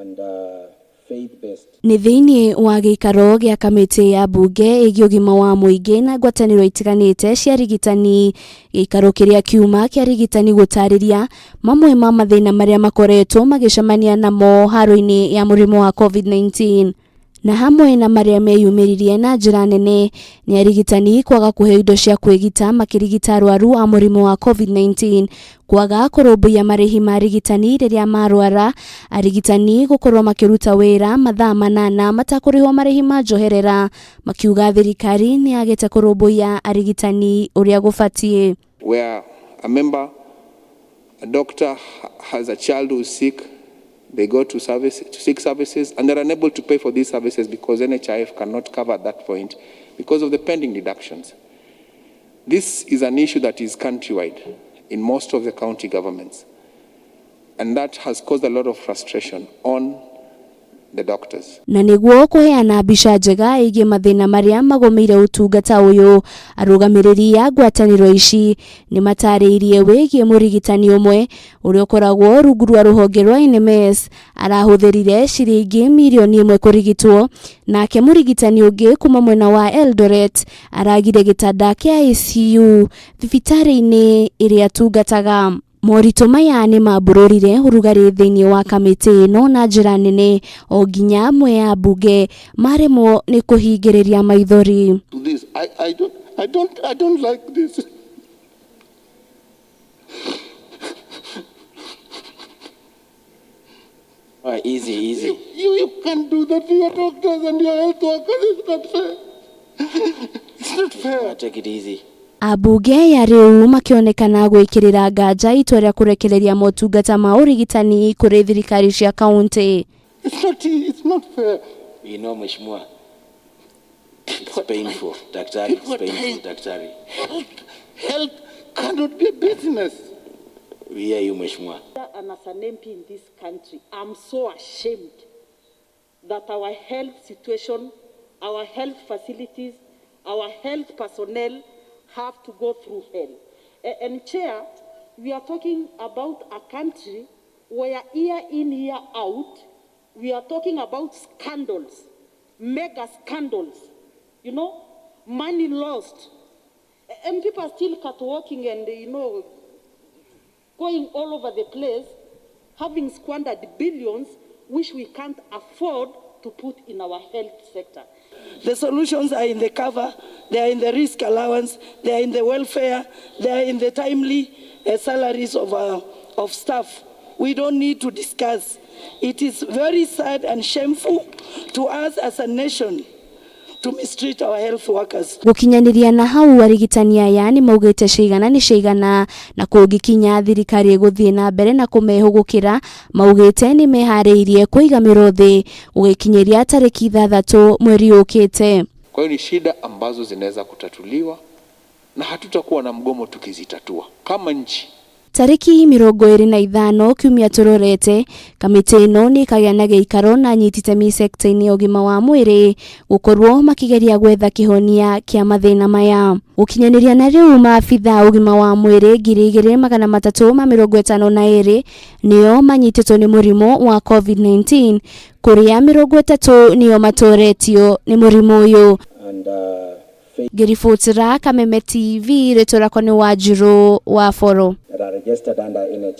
And faith-based. Nĩ thĩinĩ wa gĩikaro gĩa kamĩtĩ ya mbunge ĩgiĩ ũgima wa mũingĩ na ngwatanĩro itiganĩte cia arigitani, gĩikaro kĩrĩa kiuma kĩa arigitani gũtarĩria mamwe ma mathĩna marĩa makoretwo magĩcemania namo haro-inĩ ya mũrimũ wa COVID-19. Na hamwe na marĩa meyumĩririe na njĩra nene nĩ arigitani kwaga kũheo indo cia kwĩgita makĩrigita arwaru a mũrimũ wa COVID-19, kwaga kũrũmbũiya marĩhi ma arigitani rĩrĩa marwara, arigitani gũkorwo makĩruta wĩra mathaa 8 matakũrĩhwo marĩhi ma njoherera, makiuga thirikari nĩ yagĩte kũrũmbũiya arigitani ũrĩa gũbatiĩ. Where a member, a doctor has a child who is sick, they go to seek services, and they're unable to pay for these services because NHIF cannot cover at that point because of the pending deductions. This is an issue that is countrywide in most of the county governments, and that has caused a lot of frustration on the doctors. Na nĩguo kũheana mbica njega ĩgiĩ mathĩna marĩa magũmĩire ũtungata ũyũ, arũgamĩrĩri a ngwatanĩro ici nĩ matarĩirie wĩgiĩ mũrigitani ũmwe ũrĩa ũkoragwo rungu rwa rũhonge rwa NMS arahũthĩrire ciringi mirioni 1 kũrigitwo, nake mũrigitani ũngĩ kuma mwena wa Eldoret aragire gĩtanda kĩa ICU thibitarĩ-inĩ ĩrĩa atungataga. Moritũ maya nĩ mambũrũrire ũrugarĩ thĩinĩ wa kamĩtĩ ĩno na njĩra nene o nginya amwe a mbunge maremwo nĩ kũhingĩrĩria maithori. To this. I don't like this. All right, easy, easy. You can't do that to your doctors and your health workers. It's not fair. It's not fair. Take it easy. Ambunge ya rĩu makĩonekana gwĩkĩrĩra nganja itua rĩa kũrekereria motungata ma ũrigitani kũrĩ thirikari cia kaunti. It's not fair. You know, Mheshimiwa, it's painful. Daktari, it's painful, Daktari. Health cannot be a business. We hear you, Mheshimiwa. And as an MP in this country, I'm so ashamed that our health situation, our health facilities, our health personnel have to go through hell. And Chair, we are talking about a country where year in, year out, we are talking about scandals, mega scandals, money lost. And people are still catwalking and going all over the place, having squandered billions, which we can't afford to put in our health sector. The solutions are in the cover, they are in the risk allowance, they are in the welfare, they are in the timely salaries of staff. We don't need to discuss. It is very sad and shameful to us as a nation to mistreat our health workers. Gũkinyanĩria na hau arigitani aya nĩ maugĩte cigana nĩ cigana na kũngĩkinya thirikari ĩgũthiĩ na mbere na kũmehũgũkĩra, maugĩte nĩ meharĩirie kũiga mĩro thĩ gũgĩkinyĩria tarĩki 6 mweri ũkĩte. Kwa hiyo ni shida ambazo zinaweza kutatuliwa na hatutakuwa na mgomo tukizitatua kama nchi. Tarĩki 25 kiumia tũrorete, kamĩtĩ ĩno nĩ ĩkagĩa na gĩikaro na anyiti itemi sekta-inĩ ya ũgima wa mwĩrĩ gũkorwo makĩgeria gwetha kĩhonia kĩa mathĩna maya. Gũkinyanĩria na rĩu maabitha a ũgima wa mwĩrĩ 2352 nĩo manyitĩtwo nĩ mũrimũ wa COVID-19, kũrĩa 30 nĩo matoretio nĩ mũrimũ ũyũ. And faith Ngĩribotera Kameme TV, rĩtwa rĩakwa nĩ Wanjirũ wa Boro. That are registered under NHIF.